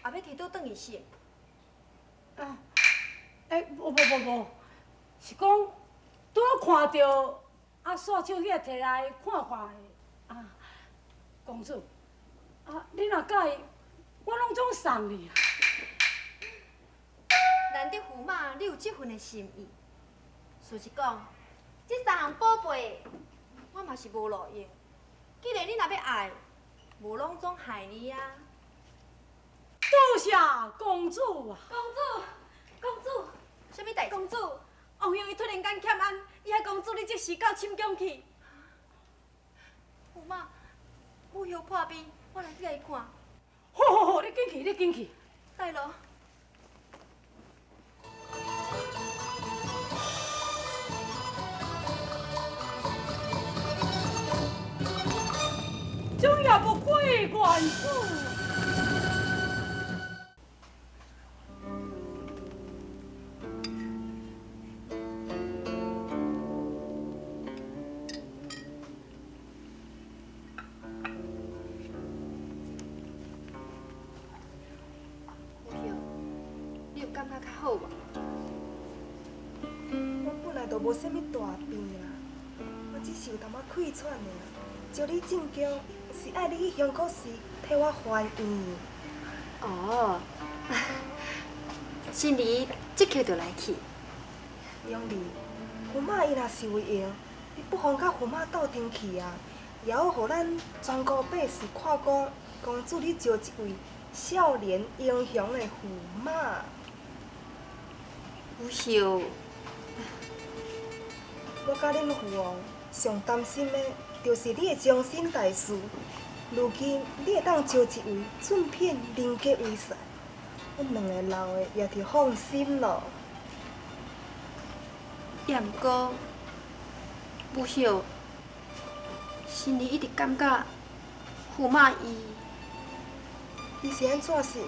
也欲提倒轉去是？啊，欸，無無無無，是講拄好看著啊，煞手去提來看看的。啊，公主，啊，你若佮意，我攏總送你啊。難得駙馬，你有這份的心意。事實講，這三項寶貝，我嘛是無路用。既然你若欲愛，無攏總害你啊！多謝公主啊！公主，公主，啥物代誌？公主，王兄伊突然間欠安，伊愛公主你即時到寢宮去。駙馬，母后破病，我來去共伊看。好好好，你緊去，你緊去。代勞。總也無過願主。母后，你有感覺較好無？我本來就無啥物大病啦，我只是有淡薄氣喘爾。招你進宮是愛你去香國寺替我還願。哦，心兒這刻就來去。容兒，駙馬伊若是有閒，你不妨佮駙馬鬥陣去啊，也好予咱全國百姓看講，公主你招一位少年英雄的駙馬。母后，我佮恁父王上擔心的，就是你的終身大事。如今你會當招一位俊品人格為婿，阮兩个老的也就放心咯。也毋過，母后，心裡一直感覺駙馬伊，伊是按怎是？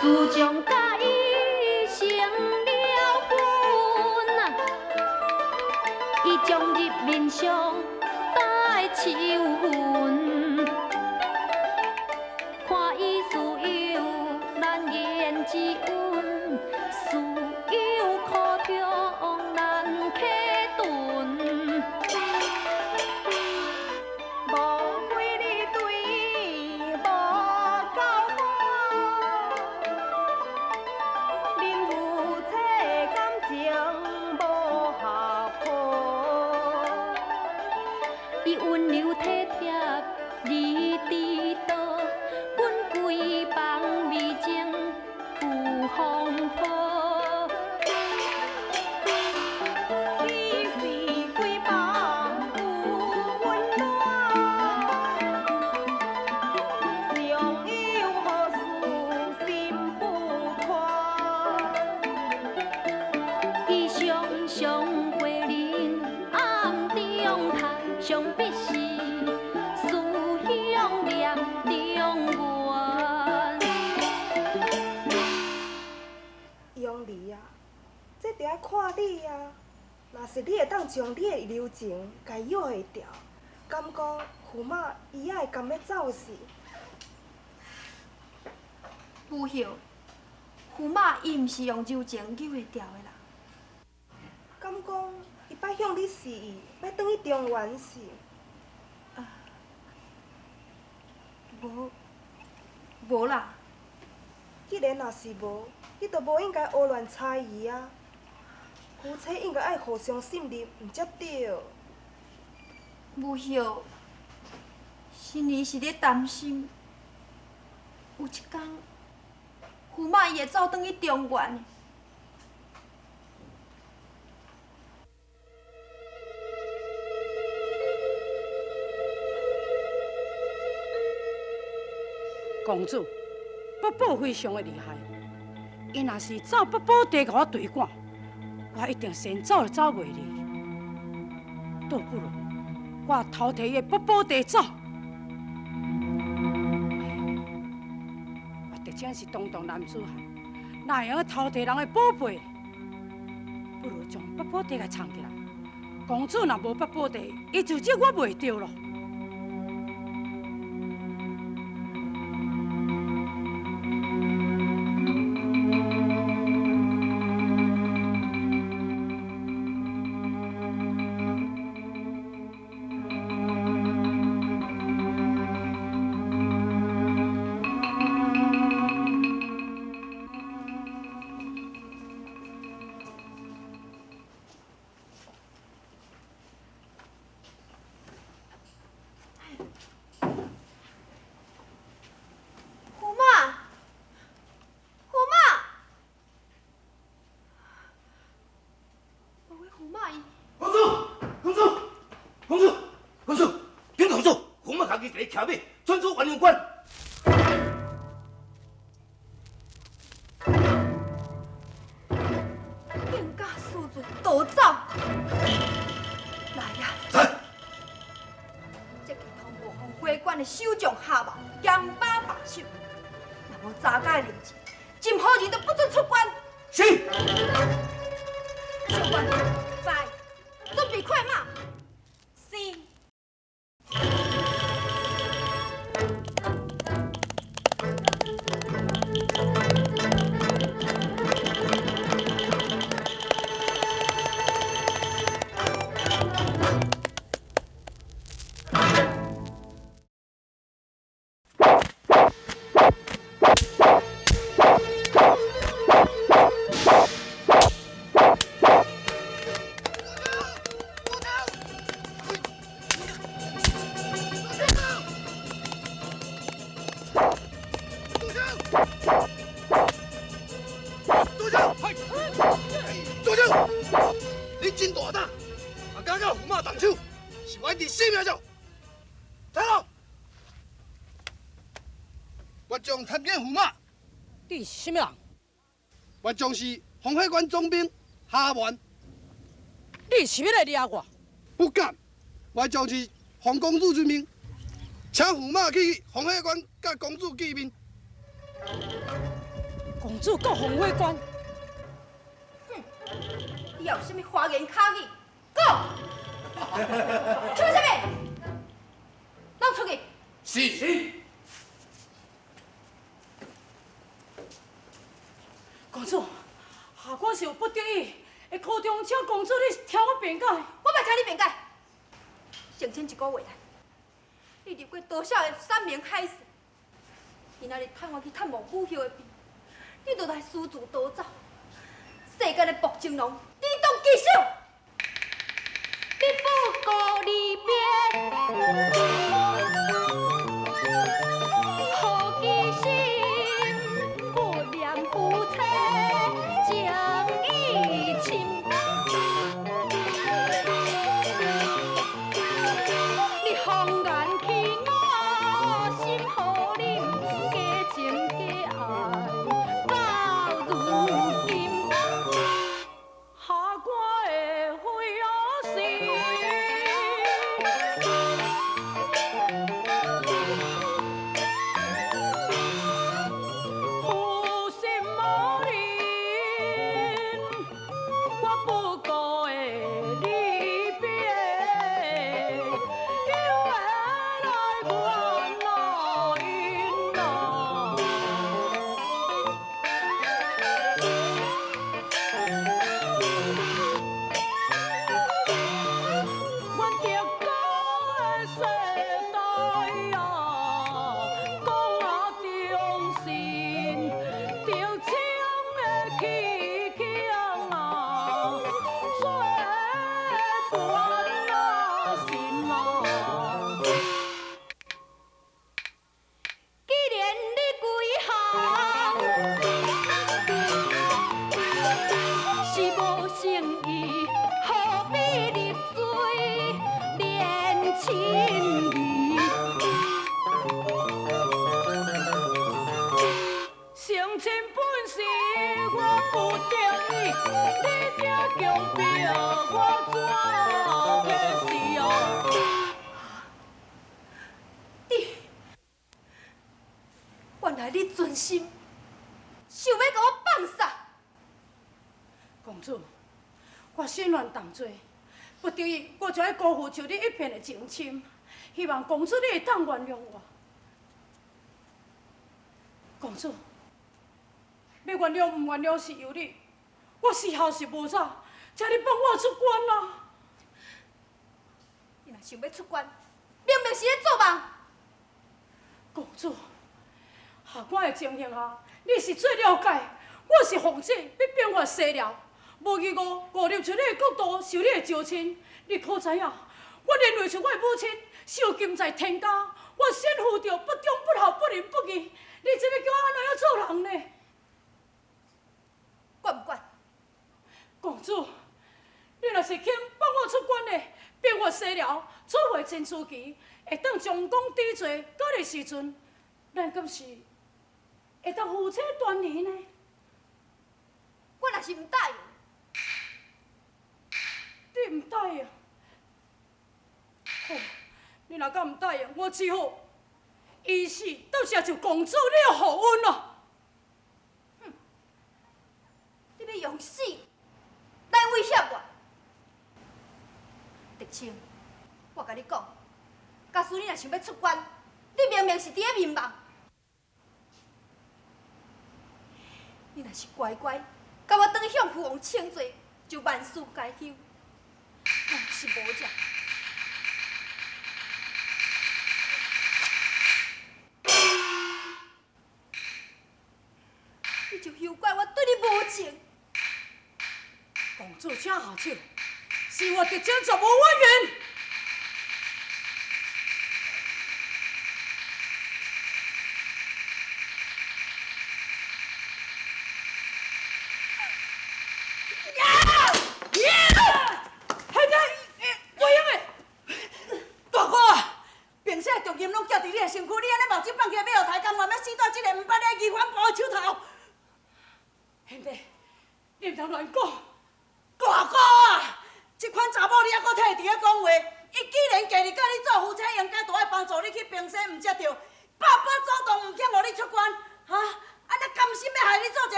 自從佮伊成了婚，伊終日面上帶愁雲，看伊似有難言之隱，似有苦衷難啟唇。莫非你對伊無夠好？恁夫妻感情無合譜。伊溫柔體貼而知道，阮閨房美情有風波。彼時閨房有溫暖，尚有何事心不寬？伊常常陪恁暗中談，想必是思鄉念中原。容兒啊，這著愛看你啊。若是你會當將你的柔情共伊約會牢，敢講駙馬伊也會甘欲走是？母后，駙馬伊毋是用柔情扭會牢的人。敢講伊擺向你示意，欲轉去中原是？無，無啦。既然若是無，你就無應該胡亂猜疑啊。夫妻應該愛互相信任，毋才對。母后，心兒是咧擔心，有一工，駙馬伊會走轉去中原的。公主，八寶非常的厲害，伊若是走八寶地共我對趕，我一定先走就走袂離。倒不如我偷提伊的八寶袋走。我畢竟是堂堂男子漢，哪會用偷提人的寶貝？不如將八寶袋共藏起來，公主若無捌報地，伊就責我袂著囉。駙馬，駙馬，無話駙馬伊。公主，公主，公主，公主，稟公主，駙馬家己一个騎馬，竄出元陽關。竟敢私自逃走！來啊！在。這期通報烽火關的守將下馬，嚴把把守，若無查家的令旨，任何人都不准出關。是。小官在，準備快馬。是。组长，你真大胆，啊敢佮駙马动手，是冤伫性命上。退落，我将参见駙马。你是啥物人？我将是烽火关总兵哈元。你是欲來掠我？不敢，我將是奉公主之命，請駙馬去烽火關佮公主見面。公主到烽火關。哼，你還有啥物花言巧語？講，出啥物？攏出去。是。公主，下官是有不得已，會苦衷請公主你聽我辯解。我袂聽你辯解。先前一个月來，你入過多少个山盟海誓？今仔日派我去探望母后的病，你就來私自逃走。世間的薄情郎，你當記手。你不顧離別，好記心，不念夫妻情意深。你謊言欺我心予忍，假情假愛到如今。下官的悔心。負心無忍，我不顧的離別，又會來怨因咯。阮得到的世代啊，講啊忠心，著情的起强啊，做伴啊心啊。既然你歸降，是無誠意，何必入水連情義？成親本是我不得已，你這強迫我怎提死哦？你，原來你存心想欲共我放殺。公主，我身亂重罪，不得已，我才会辜负像你一片的情深，希望公主你会当原谅我。公主，欲原谅毋原谅是由你，我死孝是无早，请你放我出关啦！你若想欲出关，明明是咧做梦。公主，下官的情形下，你是最了解。我是奉旨欲兵发西辽，无疑误误入出你的国土，受你的招亲。你可知影？我连累出我的母亲受禁在天家，我身负著不忠不孝不仁不义。你这欲叫我按怎样做人呢？管毋管？公主，你若是肯放我出关的，兵发西辽，讨回真珠旗，会当将功抵罪，到彼时阵，咱敢是会当夫妻团圆呢？我若是毋答应，你毋答应？好，你若敢毋答应，我只好以死答谢就公主你的厚恩咯。哼，你欲用死来威胁我？德清，我共你讲，假使你若想欲出关，你明明是伫咧眠梦。你若是乖乖，共我转去向父王请罪，就万事皆休。若是无者，你就休怪我对你无情。公主，请下手，是我德清绝无怨言。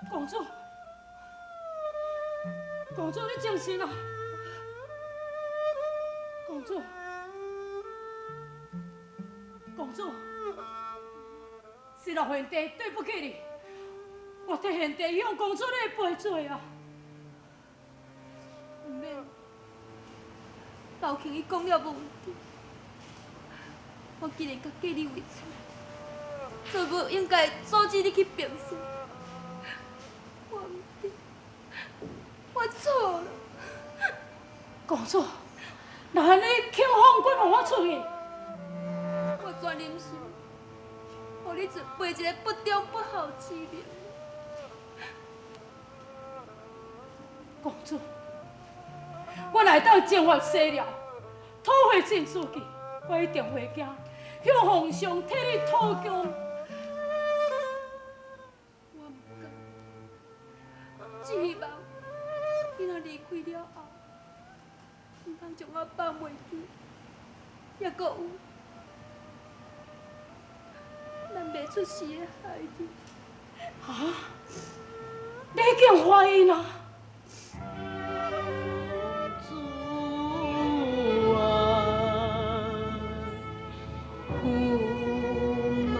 公主，公主，你精神啊！公主，公主，是老贤弟对不起你，我替贤弟向公主你赔罪啊！毋免，老庆伊讲了无问题，我既然共嫁你为妻，就无应该阻止你去平息。我错了，公主，若按呢肯放阮，予我出去，我全忍心，予你背一个不忠不孝之名。公主，我若会当征发西辽，讨回真珠旗，我一定回京向皇上替你讨功。我毋敢，只希望你若离开了后，毋通将我放袂记，犹阁有咱未出世的孩儿。啊！你竟怀孕啊！主啊，驸马。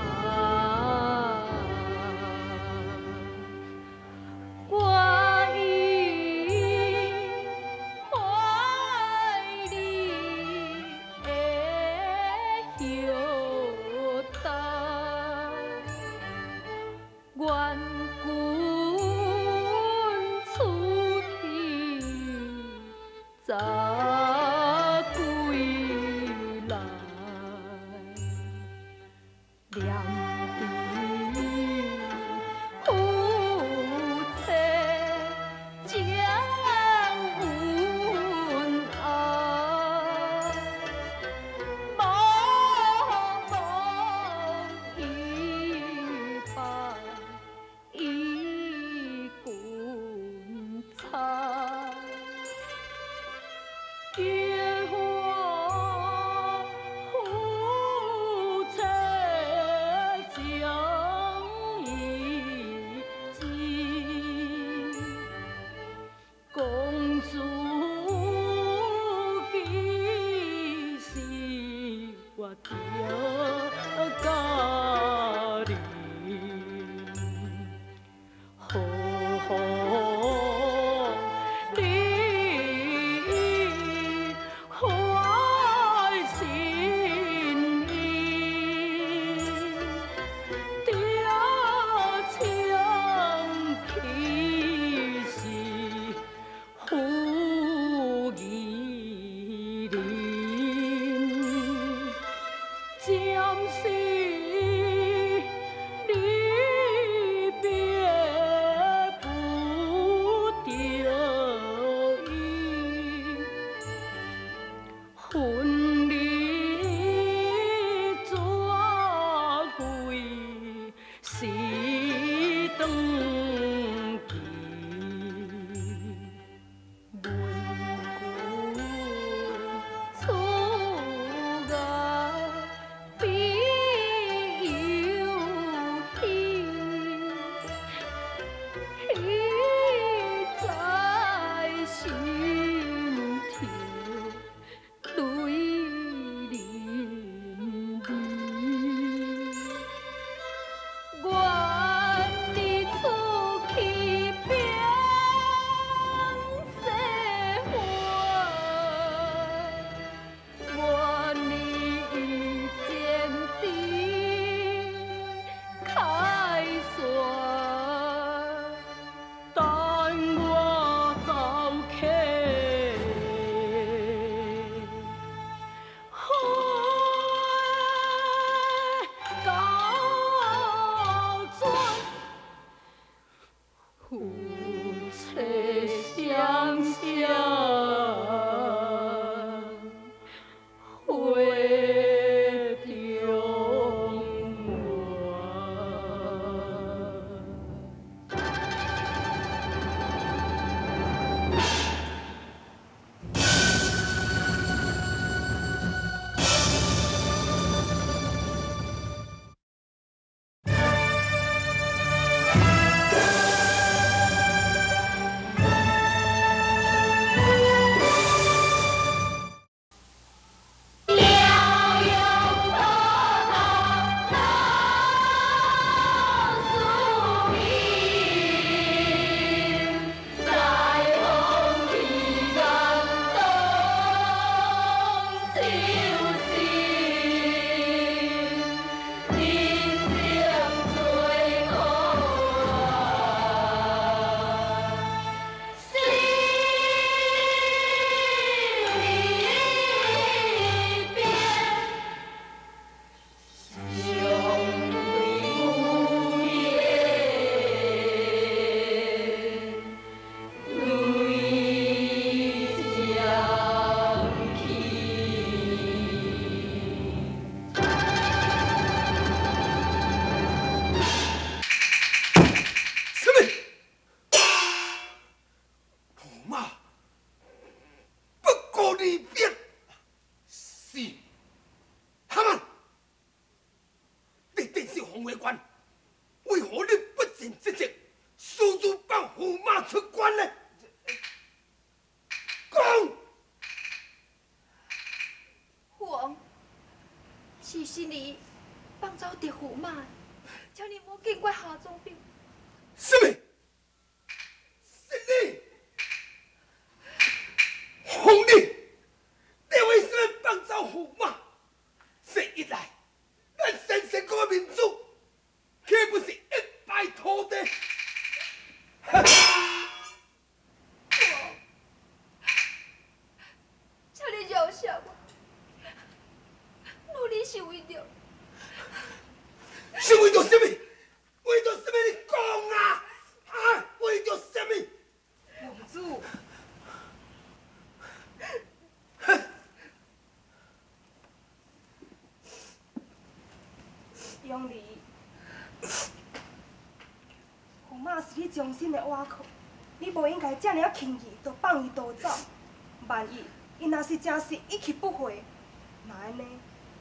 是轉去。問君此愛必有喜，喜在心頭，淚淋漓。願你出去平西還，願你前程凱旋。等我走客，回到转，夫妻双双回中原。什麼？駙馬不顧離別，是哈曼，你殿是防衛官，為何你不盡職責，私自放駙馬出關呢？講。父王，是新兒放走嫡駙馬，請你莫見怪下總兵。什麼？是你，紅你，你為什麼放走駙馬？這一來，咱神聖國的民主，豈不是一敗塗地？父王，請你饒恕我，女兒是為著，是為著什麼？為著什麼？你講啊！啊！為著什麼？王子，永離，駙馬是你忠心的倚靠，你無應該遮爾仔輕易就放伊逃走。萬一伊若是真是一去不回，若按呢，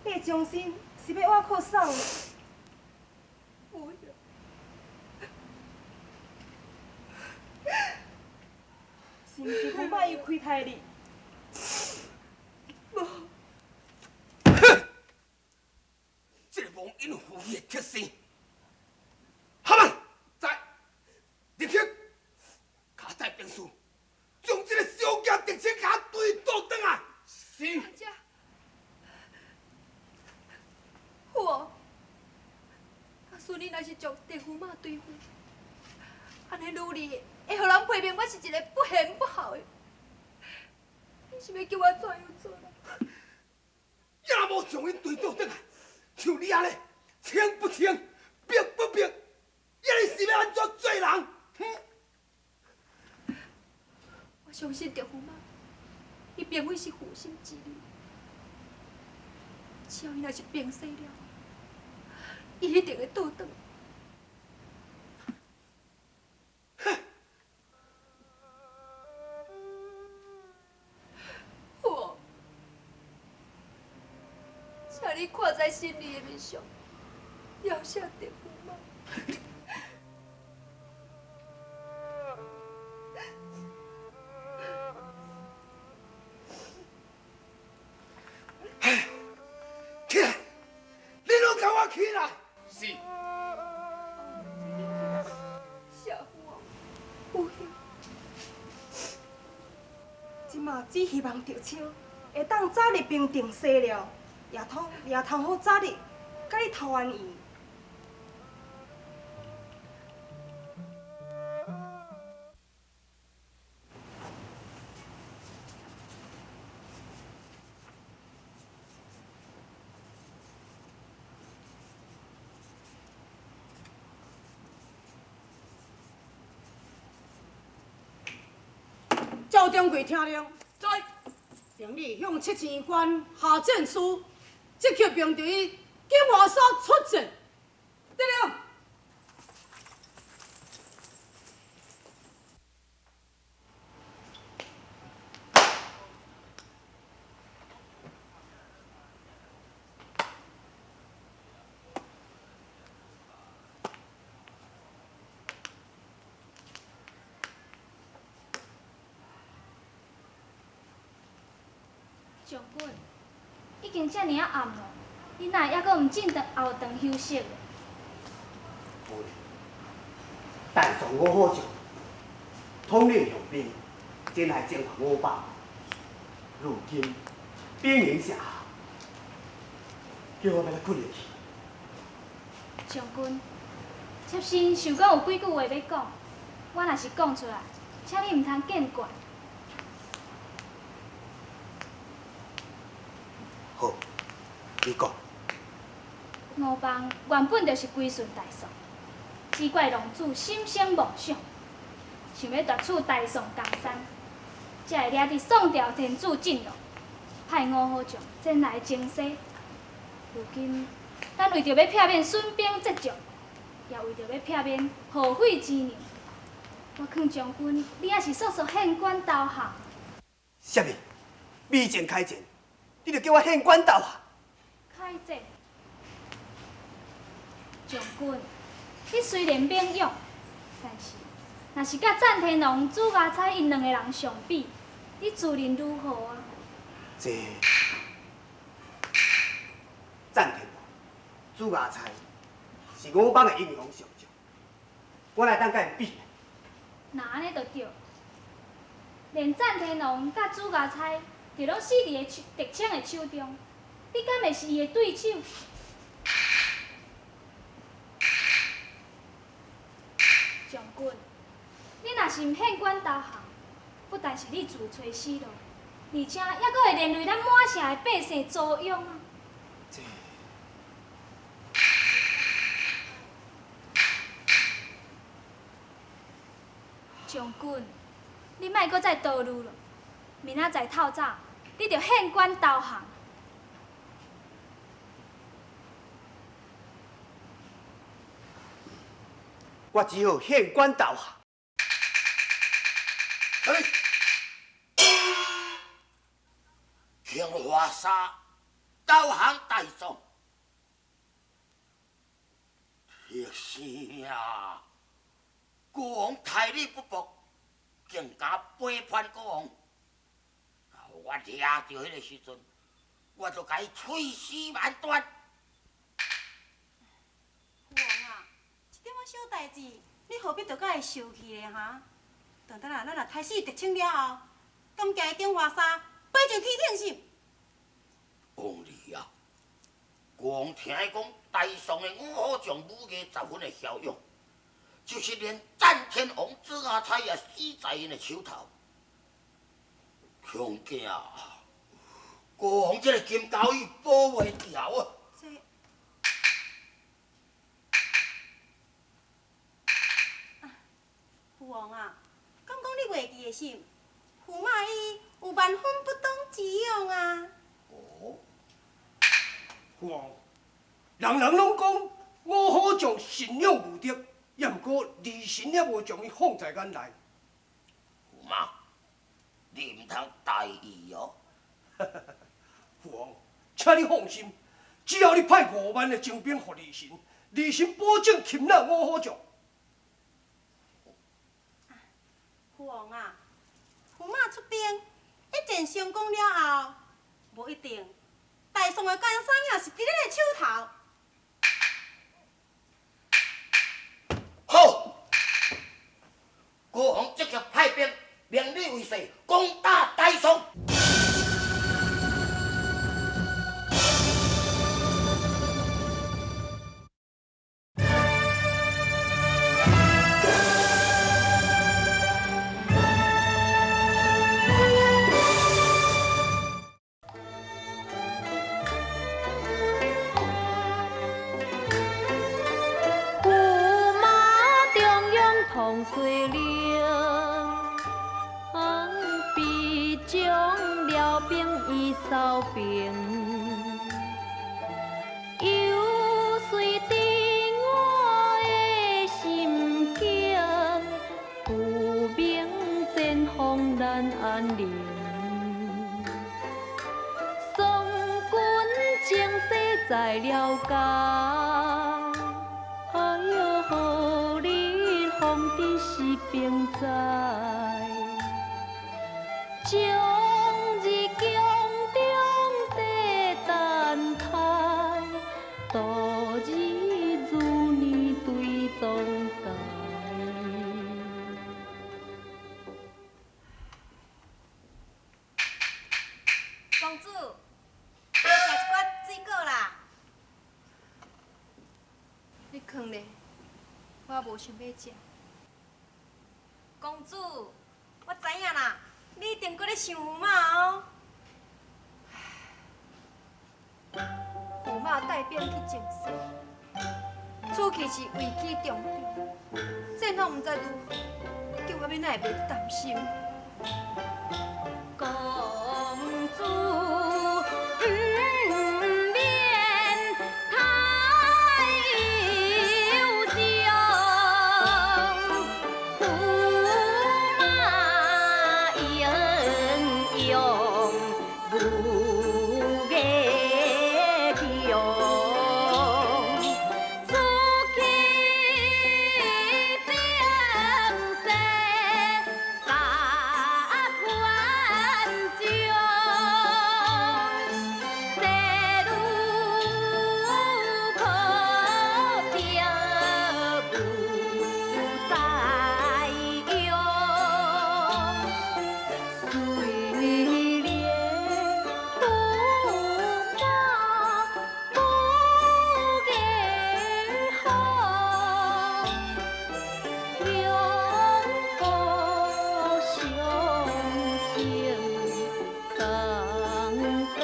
你的忠心是欲倚靠啥呢？不要。是毋是駙馬伊虧待你？無。哼！這個忘恩負義的特生，哈曼在，立刻，交代兵士，將這個小件特生共追倒轉來。是。父王，假使你若是將嫡駙馬追回，按呢女兒會予人批評我是一個不賢不孝的，你是欲叫我怎樣做啦？也無將𪜶追倒轉來，像你按呢，清不清，白不白，抑是欲按怎做人？哼！我相信嫡駙馬，伊並非是負心之人，只要伊若是病逝了，伊一定會倒轉。你看在心里的面上，饶赦着驸马。起来，你拢共我起来！是。谢父王，父兄，这马只希望德清会当早日平定西辽，也通好早日佮你投安伊。赵掌柜听令，在。命你向七星关下战书，即刻命调伊金华山出战。得了。将军，已经遮尔仔暗咯，你哪会犹阁毋进顿后顿休息？无大宋五虎将统领雄兵前来征伐我邦，如今兵临城下，叫我欲按怎睏入去？将军，妾身想讲有几句话欲讲，我若是讲出来，请你毋通见怪。好，你讲。五邦原本就是归顺大宋，只怪龙主心生妄想，想欲夺取大宋江山，才会掠伫宋朝天子进路，派五虎将前来征西。如今，咱为著欲避免损兵折将，也为著欲避免耗费钱粮，我劝将军，你犹是速速献官投降。啥物？未战开战，你就叫我献官投降？开战，将军，你虽然勉勇，但是若是佮赞天王、朱家彩𪜶两个人相比，你自认如何啊？这赞天王、朱家彩是五邦的英雄上将，我哪会当佮𪜶比？若按呢就对，连赞天王佮朱家彩，就拢死伫个德清的手中，你敢会是伊的对手？将军，你若是毋献官投降，不但是你自揣死路，而且犹阁会连累咱满城的百姓遭殃啊！这将军，你莫阁再多虑了，明仔载透早，你就献官投降。我只好献官投降。哎，杏花沙投降大宋，铁生啊！国王待你不薄，竟敢背叛国王！我掠著彼个时阵，我就共伊碎尸万段。父王啊，这点仔小代志，你何必著佮会受气咧？哈？等等啊，咱若杀死狄青了后，敢行伊顶华沙，飞上天顶是？王儿啊，国王听讲大宋的五虎将武艺十分的骁勇，就是连赞天王朱阿彩也死在𪜶的手头。恐惊国王这个金交椅保袂牢啊！这啊，父王啊，敢讲你袂记的是？驸马伊有万分不当之勇啊！哦，父王，人人拢讲五虎将神勇无敌，也毋过二神也无将伊放在眼内。驸马，你毋通大意哦！父王，请你放心，只要你派5萬的精兵予李神，李神保證擒拿五虎將。父王啊，駙馬出兵一戰成功了後，無一定大宋的江山也是佇咱的手頭。好，國王即刻派兵，命你為帥，攻打大宋。公主，你食一寡水果啦。你囥咧，我無想欲食。公主，我知影啦，你一定閣咧想駙馬哦。駙馬帶兵去征西，此去是危機重重，戰況毋知如何，叫我欲哪會袂擔心？公主，毋免太憂傷，駙馬英勇武藝強，出去征西殺還將，勢如破竹無再用。雖然駙馬武藝好，勇武相情同艱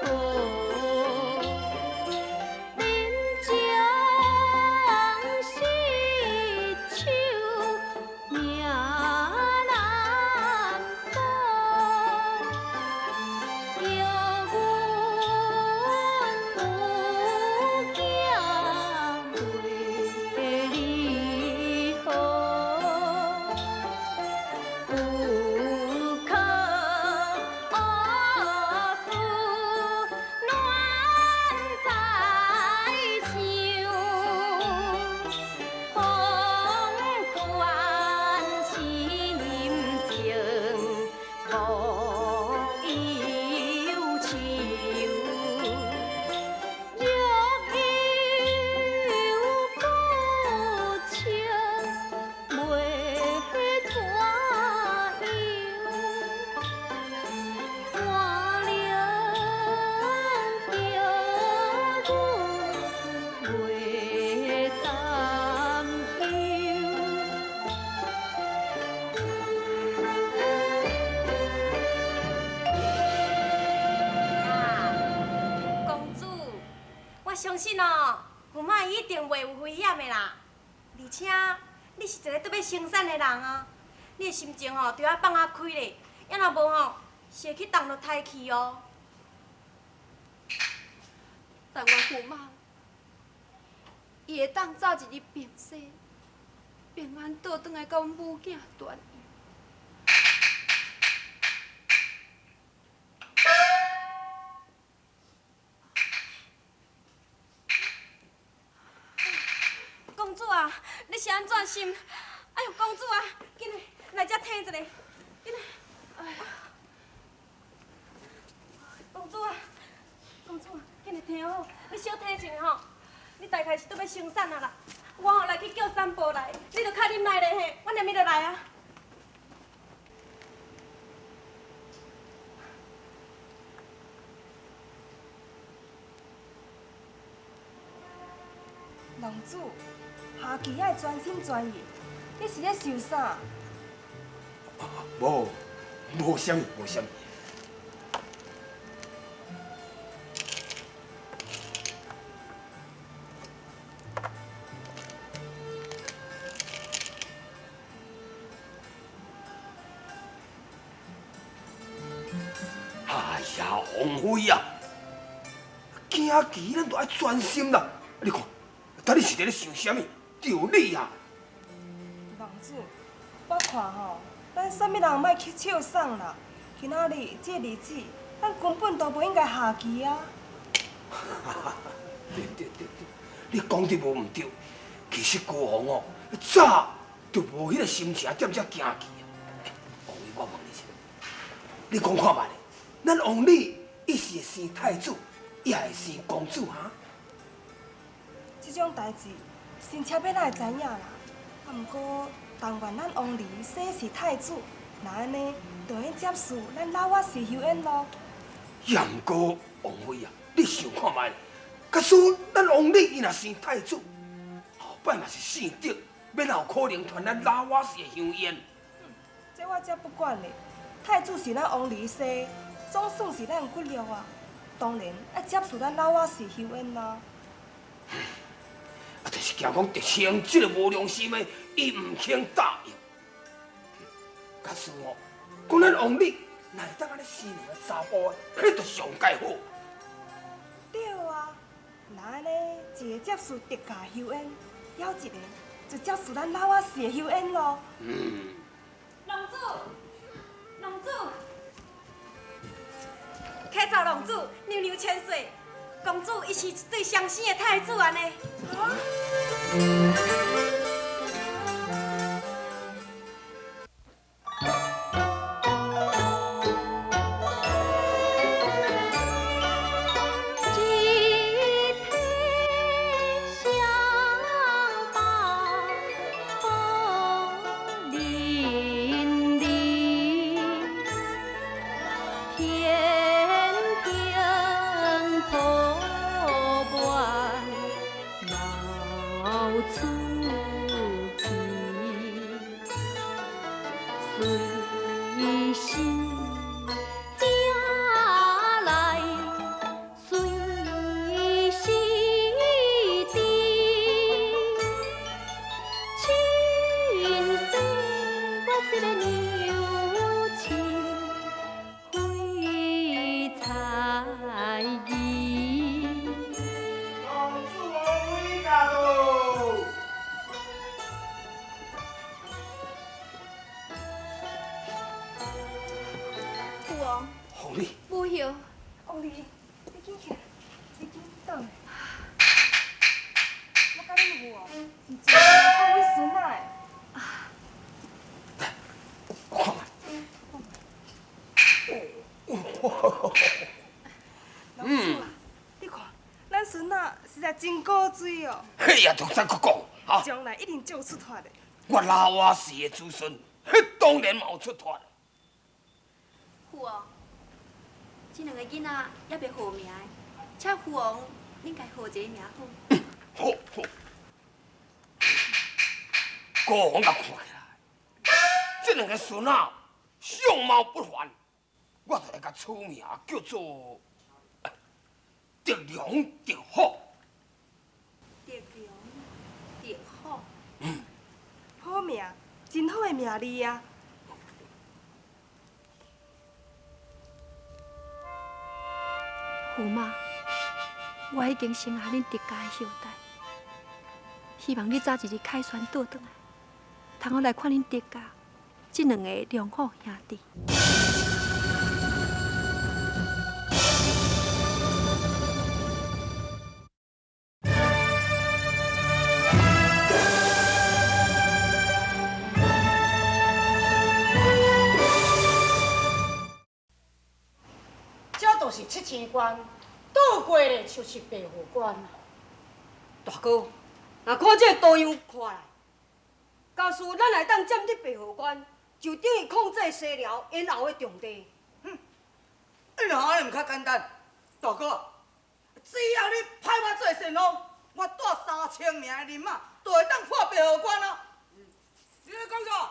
苦，臨終失手命難保，叫阮有囝袂離好，不可思難再想，放寬心情無憂愁。若有不情，袂怎樣？怎能叫阮袂擔憂？公主，我相信哦，駙馬伊一定袂有危險的啦。而且你是一個特欲生產的人啊，你的心情吼，著愛放較開咧，抑若無吼，是會去動著胎氣哦。但願駙馬，伊會當早一日平息，平安倒轉來佮阮母囝團圓。公主啊，你是按怎心？哎呦，公主啊，紧来，来遮听一下，紧来。哎呀，公主啊，公主啊，紧来听好，你小听一下吼。你大概是拄欲生产啊啦，我吼来去叫三婆来，你著较忍耐咧嘿，我连咪就来啊。浪子，下棋爱专心专意，你是咧想啥？无，无啥物，无啥物。哎呀，王妃啊，行棋咱都爱专心啦，你看。啊！你是伫咧想啥物？著理啊！浪子，我看吼，咱啥物人莫去笑爽啦。今仔日这个日子，咱根本都无应该下棋啊！对对对对，你讲得无毋对。其实国王哦，早就无彼个心情踮遮行棋啊。王妃，我问你一下，你讲看觅咧，咱王女伊是会生太子，抑会生公主哈？这种代志，臣妾欲哪会知影啦？啊，毋过但愿咱王儿生是太子，若按呢，就会接受咱老我氏休宴咯。也毋过王妃啊，你想看觅，假使咱王女伊若生太子，后摆嘛是姓德，欲哪有可能传咱老我氏的香烟？这我才不管咧。太子是咱王儿生，总算是咱骨肉啊，当然爱接受咱老我氏休宴啦。啊，就是惊讲狄青这个无良心的，伊毋肯答应。假使哦，讲咱王女若会当按呢生两个查埔，彼就上盖好。对啊，若按呢，一个接受狄家休宴，还一个就接受咱老我氏的休宴咯。嗯。浪子，浪子，启奏浪子，娘娘千岁。公主伊是一对双生的太子按呢。真古锥哦！嘿呀，都再阁讲，哈！将来一定足出脱的。我老我氏的子孙，彼当然嘛有出脱。父王，这两个囡仔犹未号名，请父王恁共号一个名好。好，好。国王共看起来，这两个孙仔相貌不凡，我就来共取名叫做德龙、德虎。德龙、德虎。嗯。好名，真好的名字啊！驸马，我已经生下恁狄家的后代，希望你早一日凯旋倒转来，通好来看恁狄家这两个龙虎兄弟。关，渡过咧就是白河关啊。大哥，若看这个图样看来，假使咱会当占得白河关，就等于控制西辽咽喉的重地。哼，你若按呢毋较简单，大哥，只要你派我做先锋，我带3000名的人马，就会当破白河关啊！你咧讲啥？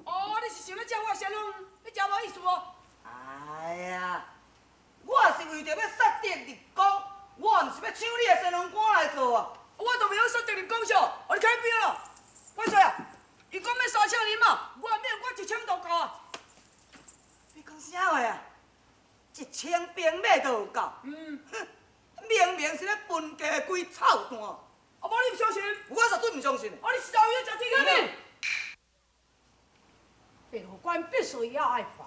哦，你是想欲占我先锋？你真无意思哦！哎呀，我是为著欲杀敌立功，我毋是欲抢你的先锋官来做啊！我都袂晓杀敌立功啥，哦，你开边啦！元帅啊，伊讲欲3000人马，我免我1000就够啊！你讲啥话啊？1000兵马都有够？嗯，哼，明明是咧分家几臭蛋！啊，无你毋相信？我绝对毋相信。啊，你实在有影食天下面？白河关必须要爱破，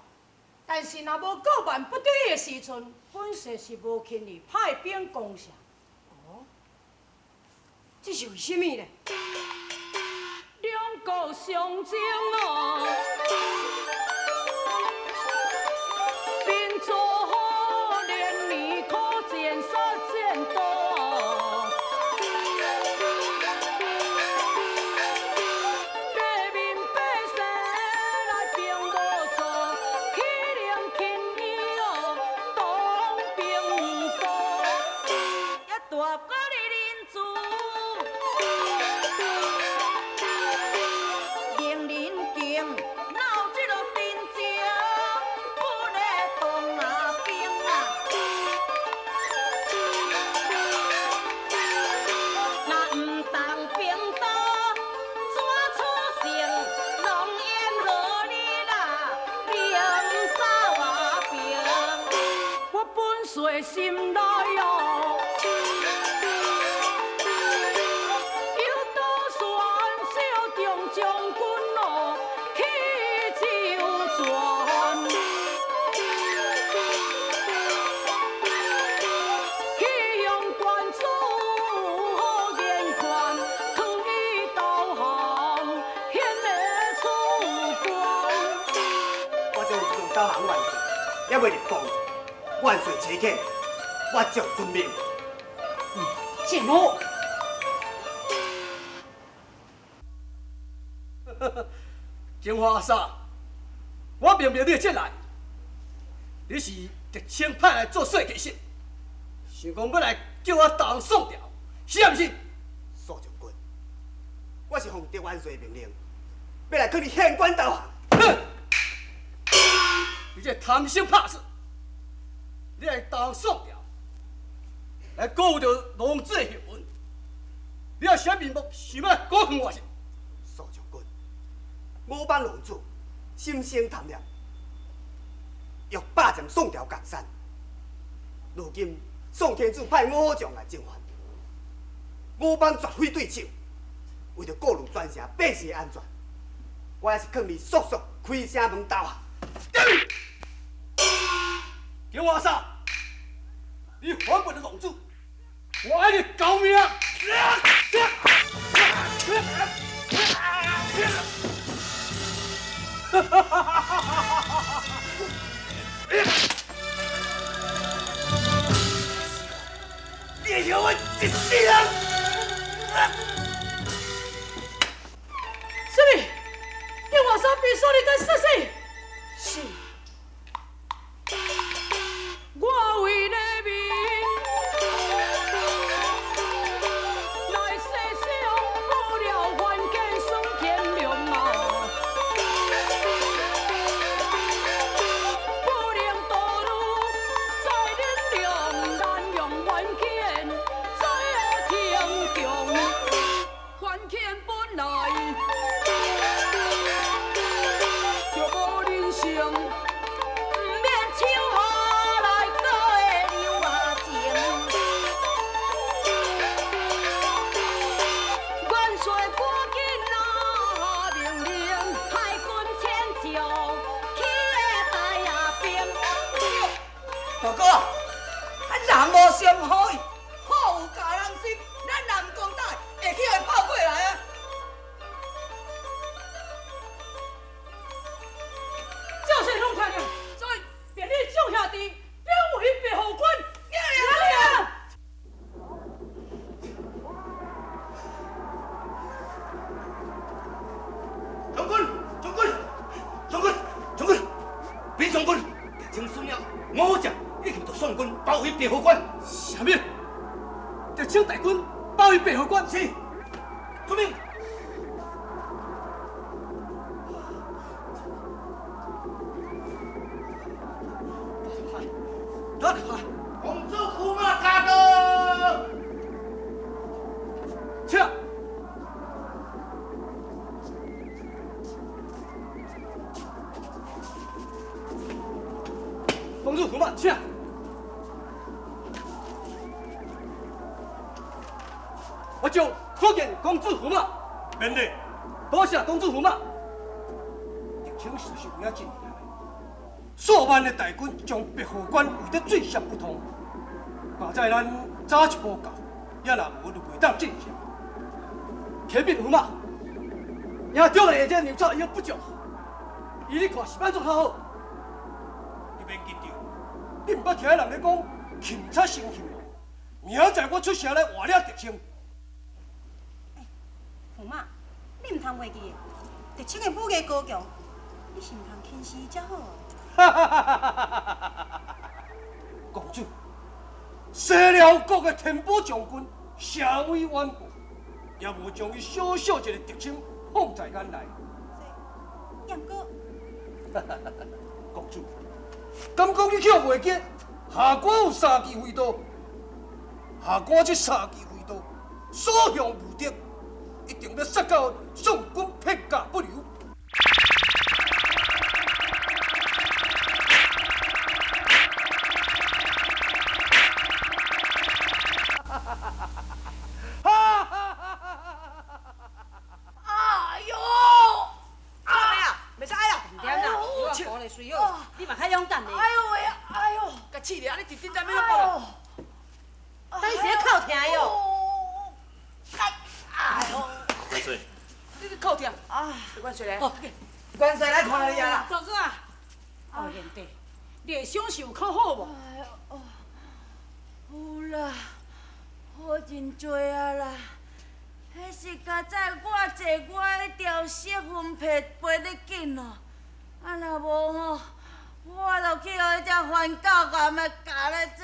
但是若无过万不得已的时阵，本帅是无轻易派兵攻城。哦，这是为啥物呢？两国相争哦，兵卒连年可见杀战多。地面百姓来并无错，岂能轻易哦动兵刀？呀，大哥你仁慈，令人敬，闹这个真情，不来动啊兵啊。若毋动兵刀，怎处成龙烟和你啦，兵杀我兵。我本帅心内哦，有打算小中将军哦去周旋，去用关主好言劝，劝伊投降，显会出关。我将这场投降万岁，犹未立功，万岁差遣，我将遵命。真好。金华阿嫂，我明明你的进来，你是特遣派来做说客的，想讲欲来叫我投降宋朝，是啊毋是？苏将军，我是奉狄元帅命令，欲来劝你献官投降。哼！你这贪生怕死，你来投降宋朝，来辜负著龙子的幸运，你有啥面目想欲来辜负我是？苏将军，我帮龙子心生贪念，欲霸占宋朝江山。如今宋天子派五虎将来征伐，我邦绝非对手。为著顾虑全城百姓的安全，我也是劝你速速开城门投降。金华嫂，你反叛了龙子，我爱你救命！你会让我一世人！什么？金华山被锁你在杀死？是。我为了民来设想，不了凡间算天良啊！不能堕入在忍让，难用凡间在天强，凡间本来就无人性。毋免手雨来阁会流啊情。元帅赶紧拿命令，派军千将起来带啊兵。大哥，啊人无相好意，好有教人心，咱南光岛会去予伊炮过来啊！主驸馬，請。我就叩見公主驸馬，免禮，多謝公主驸馬。狄青實是有影真厲害，數萬的大軍將白河關圍得水泄不通，佳哉咱早一步到，也若無就袂當進城。啟稟驸馬，贏著的這牛草已經不足，依你看是按怎較好？你免緊張，你毋捌聽人咧講擒賊先擒王，明仔載我出城來活掠狄青。驸馬，你毋通袂記，狄青的武藝高強，你是毋通輕視伊才好。公主，西遼國的天寶將軍聲威遠播，也無將伊小小一個狄青放在眼內。也毋過，公主，敢講你卻袂記下官有三支飛刀，下官這三支飛刀所向無敵，一定欲殺到宋軍片甲不留。哎呦！啊啊！袂使愛啦！唔點啦，我講咧水好，你嘛較勇敢咧。哎呦喂！哎呦！甲試咧，按呢一陣陣欲講。等是咧哭疼喲。哎呦！萬歲！你咧哭疼啊？萬歲咧！萬歲來看你啊！公主啊！哦，賢弟，你的傷勢有較好無？有啦，好真濟啊啦！彼是佳哉我坐我彼條小雲皮飛得緊哦，啊若無吼，我就去予彼隻番狗共的咬咧走。